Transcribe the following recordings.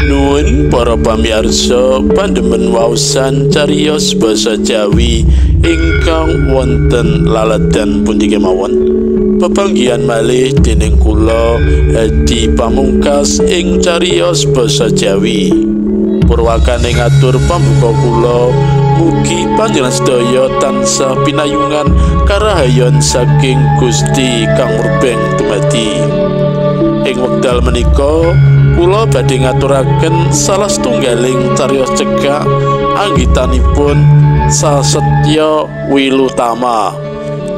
Nuwun para pamirsa pandemen waosan cariyos basa Jawi ingkang wonten laledan pundi kemawon. Pepanggihan malih dening kula Hadi Pamungkas ing cariyos basa Jawi. Purwakane ngatur pambuka kula, mugi panjenengan sedaya tansah pinayungan karahayon saking Gusti kang murbeng dumadi. Ing wekdal menika kula badhe ngaturaken salah setunggaling cariyos cekak anggitanipun Sasetya Wilutama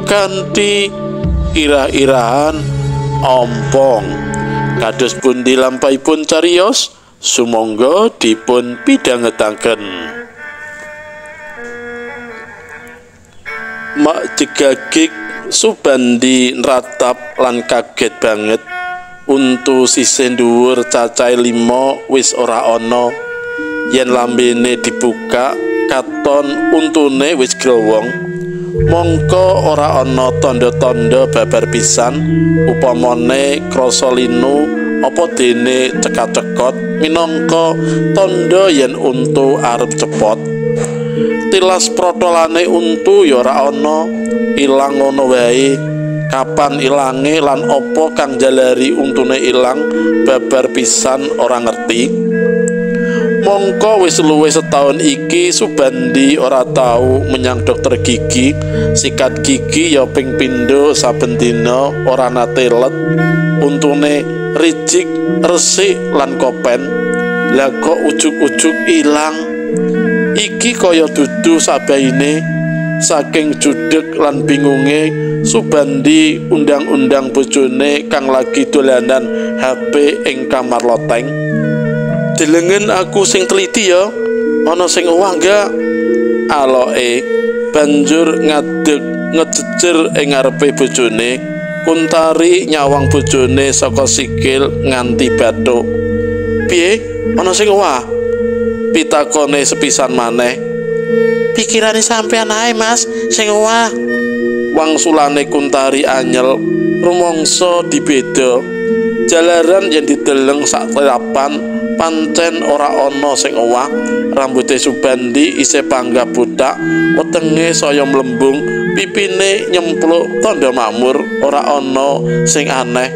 kanthi irah-irahan ompong. Kados pundi lampahipun cariyos, sumangga dipun pidhangetaken. Mak jegagik Subandi nratap lan kaget banget. Untu sisih dhuwur cacahe 5 wis ora ana. Yen lambene dibuka katon untune wis growong. Mongko ora ana tandha-tandha babar pisan, upamane krasa linu apa dene cekat-cekot minangka tandha yen untu arep cepot. Tilas protolane untu ya ora ana, ilang ngono wae. Kapan ilange lan apa kang jalari untune ilang babar pisan ora ngerti. Mongko wis luwih setahun iki Subandi ora tau menyang dokter gigi. Sikat gigi ya ping pindho saben dina ora nate let. Untune rijik, resik lan kopen. Lah kok ujug-ujug ilang. Iki kaya dudu sabaine. Saking judeg lan bingunge Subandi undang-undang bojone kang lagi dolanan HP ing kamar loteng. Delengen aku sing teliti ya, ana sing owah enggak? Aloke banjur ngadeg ngejejer ing ngarepe bojone. Kuntari nyawang bojone saka sikil nganti bathuk. Piye? Ana sing owah? Pitakone sepisan maneh. Pikirane sampean ae Mas, sing owah. Wangsulane Kuntari anyel rumangsa dibeda. Jalaran yen dideleng sak telapan pancen ora ana sing owah. Rambute Subandi isih panggah bothak, wetenge saya mlembung, pipine nyempluk tandha makmur, ora ana sing aneh.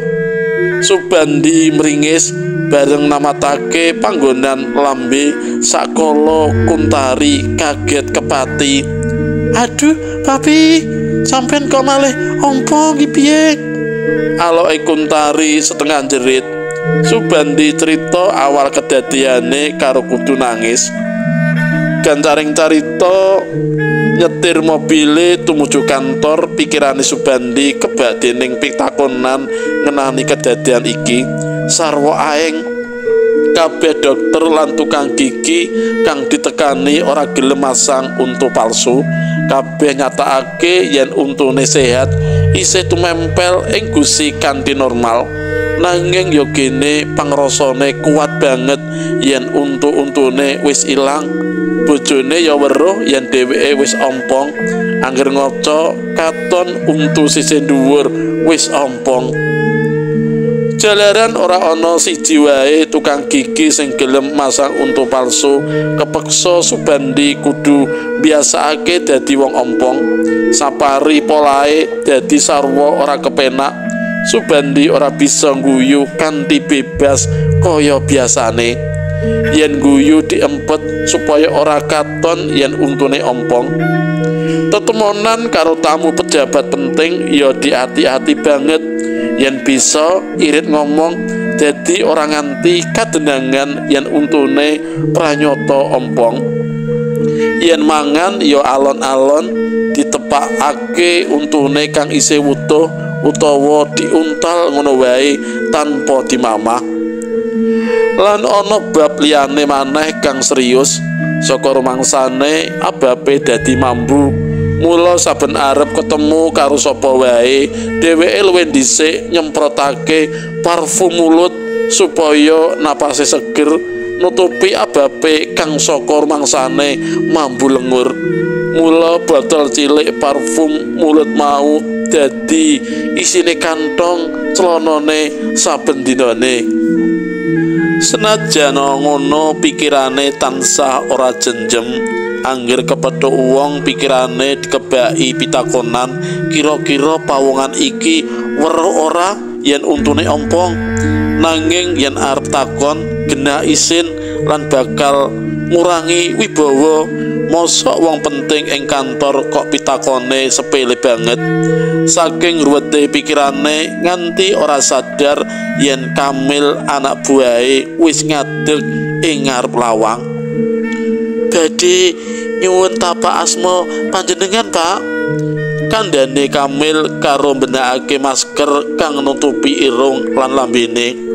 Subandi mringis bareng namatake panggonan lambe sakala Kuntari kaget kepati. Aduh, papi, sampean kok malih ompong iki piye? Aloke Kuntari setengah jerit. Subandi cerita awal kedadiane karo kudu nangis. Gancaring carita nyetir mobile tumuju kantor, pikirane Subandi kebak dening pitakonan ngenani kedadian iki. Sarwa aeng kabeh dokter lan tukang gigi kang ditekani ora gelem masang untu palsu. Kabeh nyatakake yen untune sehat, isih tumempel ing gusi kanthi normal. Nanging yo gene pangrasane kuat banget yen untu-untune wis ilang. Bojone ya weruh yen dheweke wis ompong. Angger ngaca katon untu sisih dhuwur wis ompong. Jalaran ora ana siji wae tukang gigi sing gelem masang untu palsu. Kepeksa Subandi kudu biasakake dadi wong ompong. Sapari polahe dadi sarwa ora kepenak. Subandi ora bisa ngguyu kanthi bebas kaya biasane. Yen guyu diempet supaya ora katon yen untune ompong. Tetemonan karo tamu pejabat penting ya diati-ati banget. Yen bisa irit ngomong dadi ora nganti kadenangan yen untune pranyata ompong. Yen mangan ya alon-alon ditepakake untune kang isih wutuh utawa diuntal ngono wae tanpa dimamah. Lan ana bab liyane maneh kang serius. Saka rumangsane ababe dadi mambu. Mula saben arep ketemu karo sapa wae, dheweke luwih dhisik nyemprotake parfum mulut supaya napase seger, nutupi ababe kang saka rumangsane mambu lengur. Mula botol cilik parfum mulut mau dadi isine kantong clanane saben dinane. Senajan ngono pikirane tansah ora jenjem. Angger kepethuk wong pikirane dikebaki pitakonan, kira-kira pawongan iki weruh ora yen untune ompong. Nanging yen arep takon genah isin lan bakal ngurangi wibawa. Mosok wong penting ing kantor kok pitakone sepele banget. Saking ruwete pikirane nganti ora sadar yen Kamil anak buahe wis ngadeg ing ngarep lawang. Badhe nyuwun tapak asma panjenengan, Pak. Kandhane Kamil karo mbenakake masker kang nutupi irung lan lambene.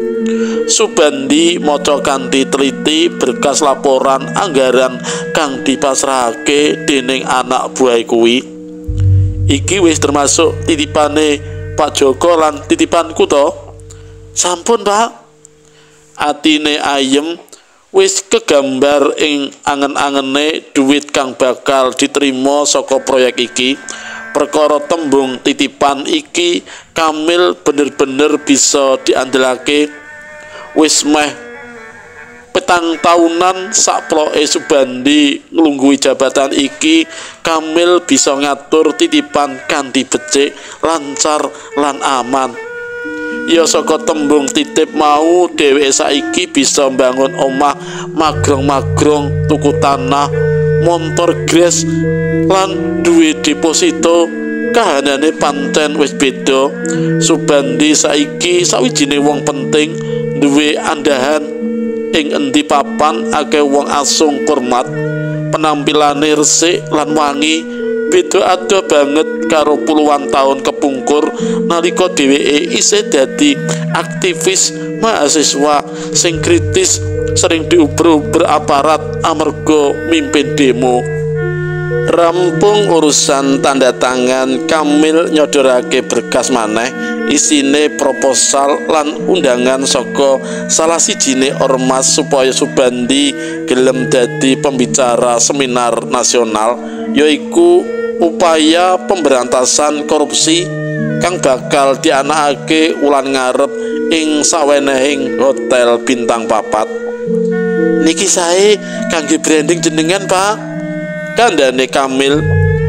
Subandi maca kanthi teliti berkas laporan anggaran kang dipasrahake dening anak buahe kuwi. Iki wis termasuk titipane Pak Joko lan titipanku to? Sampun, Pak. Atine ayem wis kegambar ing angen-angene duit kang bakal diterima saka proyek iki. Perkara tembung titipan iki Kamil bener-bener bisa diandelake. Wis meh 7 tahunan sakploke Subandi nglungguhi jabatan iki, Kamil bisa ngatur titipan kanthi becik, lancar lan aman. Ya saka tembung titip mau dheweke saiki bisa mbangun omah magrong-magrong, tuku tanah, montor gres lan duwe deposito. Kahanane pancen wis beda. Subandi saiki sawijine wong penting, duwe andahan ing endi papan akeh wong asung kurmat. Penampilane resik lan wangi, beda adoh banget karo puluhan tahun kepungkur nalika dheweke isih dadi aktivis mahasiswa sing kritis, sering diuber-uber aparat amarga mimpin demo. Rampung urusan tanda tangan, Kamil nyodorake berkas maneh isine proposal lan undangan saka salah sijine ormas supaya Subandi gelem dadi pembicara seminar nasional, yaiku upaya pemberantasan korupsi kang bakal dianakake wulan ngarep ing sawenehing hotel bintang 4. Niki sae kangge branding jenengan, Pak. Kandhane Kamil.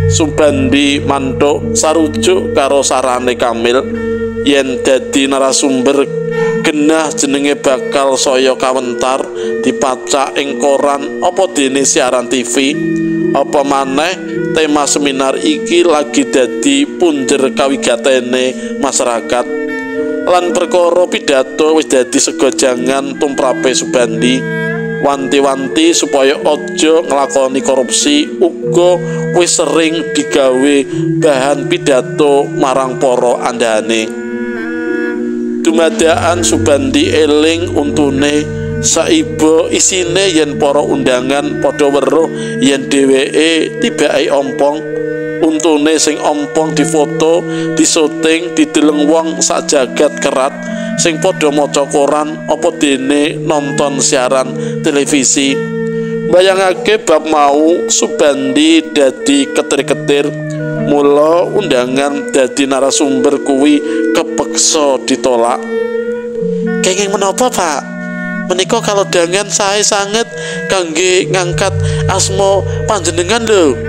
Subandi mantuk sarujuk karo sarane Kamil yen dadi narasumber genah jenenge bakal saya kawentar dipacak ing koran apa dene siaran TV. Apa maneh tema seminar iki lagi dadi punjer kawigatene masyarakat. Lan perkara pidato wis dadi sega jangan tumrape Subandi. Wanti-wanti supaya aja nglakoni korupsi uga wis sering digawe bahan pidato marang para andhane. Dumadakan Subandi eling untune saiba isine yen para undangan padha weruh yen dheweke tibake ompong. Untune sing ompong difoto, disoting, dideleng wong sak jagat kerat sing padha maca koran apa dene nonton siaran televisi. Bayangake bab mau Subandi dadi ketir-ketir. Mula undangan dadi narasumber kuwi kepeksa ditolak. Kenging menapa, Pak? Menika kalodhangan sae sanget kangge ngangkat asma panjenengan lho.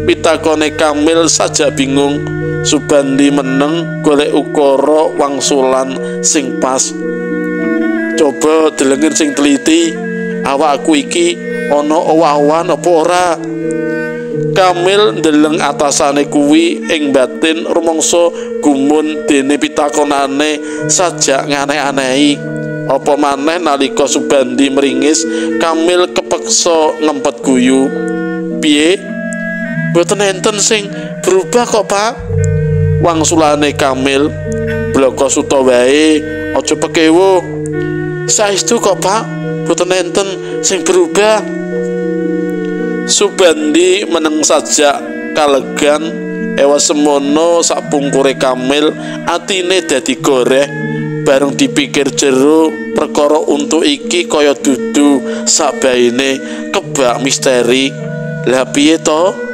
Pitakone Kamil saja bingung. Subandi meneng golek ukara wangsulan sing pas. Coba delengen sing teliti, awakku iki ana owah-owahan apa ora? Kamil ndeleng atasane kuwi ing batin rumangsa gumun dene pitakonane sajak nganeh-anehi. Apa maneh nalika Subandi meringis, Kamil kepeksa ngempet guyu. Piye? Mboten enten sing berubah kok, Pak. Wangsulane Kamil, bloko suta wae, aja pekewuh. Saestu kok, Pak, mboten enten sing berubah. Subandi meneng sajak kalegan. Ewa semono sakpungkure Kamil atine dadi goreh. Bareng dipikir jero perkara untuk iki kaya dudu sabaine kebak misteri. Lah piye to?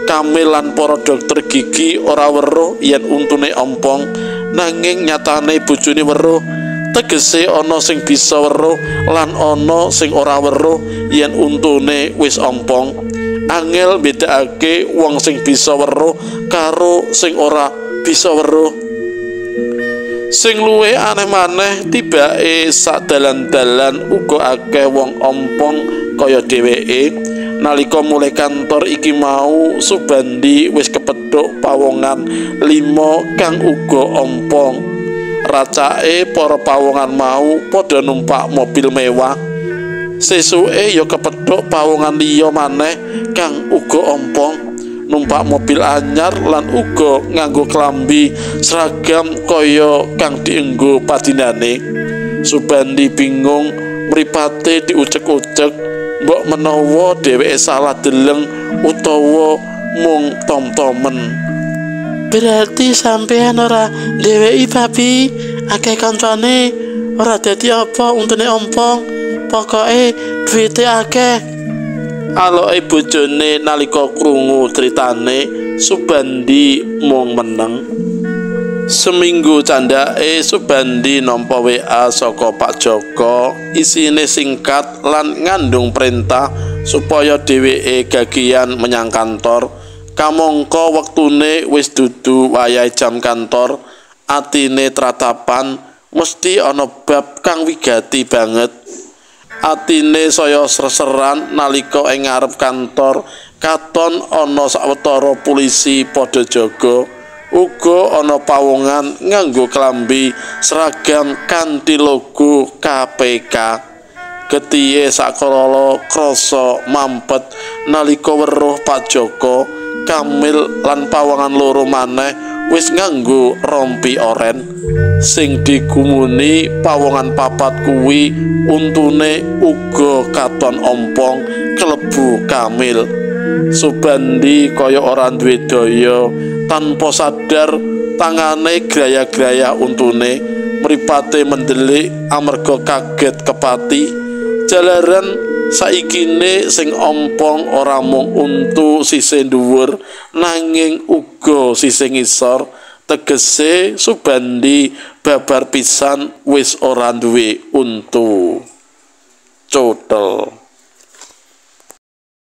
Kamil lan para dokter gigi ora weruh yen untune ompong, nanging nyatane bojone weruh. Tegese ana sing bisa weruh lan ana sing ora weruh yen untune wis ompong. Angel bedakake wong sing bisa weruh karo sing ora bisa weruh. Sing luwih aneh maneh tibake sak dalan-dalan uga akeh wong ompong kaya dheweke. Nalika mulai kantor iki mau, Subandi wis kepethuk pawongan 5 kang uga ompong. Racake para pawongan mau padha numpak mobil mewah. Sesuke ya kepethuk pawongan liya maneh kang uga ompong, numpak mobil anyar lan uga nganggo klambi seragam kaya kang dienggo padinane. Subandi bingung, mripate diucek-ucek, mbok menawa dheweke salah deleng utawa mung tom-tomen. Berarti sampean ora dheweki papi, akeh kancane ora dadi apa untune ompong, pokoke duwite akeh. Aloke bojone nalika krungu critane, Subandi mung meneng. Seminggu candhake Subandi nampa WA saka Pak Joko, isine singkat lan ngandung perintah supaya dheweke gagian menyang kantor. Kamangka wektune wis dudu wayahe jam kantor, atine tratapan mesti ana bab kang wigati banget. Atine saya sreseran nalika ing ngarep kantor katon ana sawetara polisi padha jaga. Uga ana pawongan nganggo klambi seragam kanthi logo KPK. Getihe sakrala krasa mampet nalika weruh Pak Joko, Kamil lan pawongan loro maneh wis nganggo rompi oren. Sing digumuni pawongan papat kuwi untune uga katon ompong kelebu Kamil. Subandi kaya ora duwe daya, tanpa sadar tangane graya-graya untune, mripate mendelik amarga kaget kepati. Jalaran saikine sing ompong ora mung untu sisih dhuwur nanging uga sisih ngisor. Tegese Subandi babar pisan wis ora duwe untu. Cotel.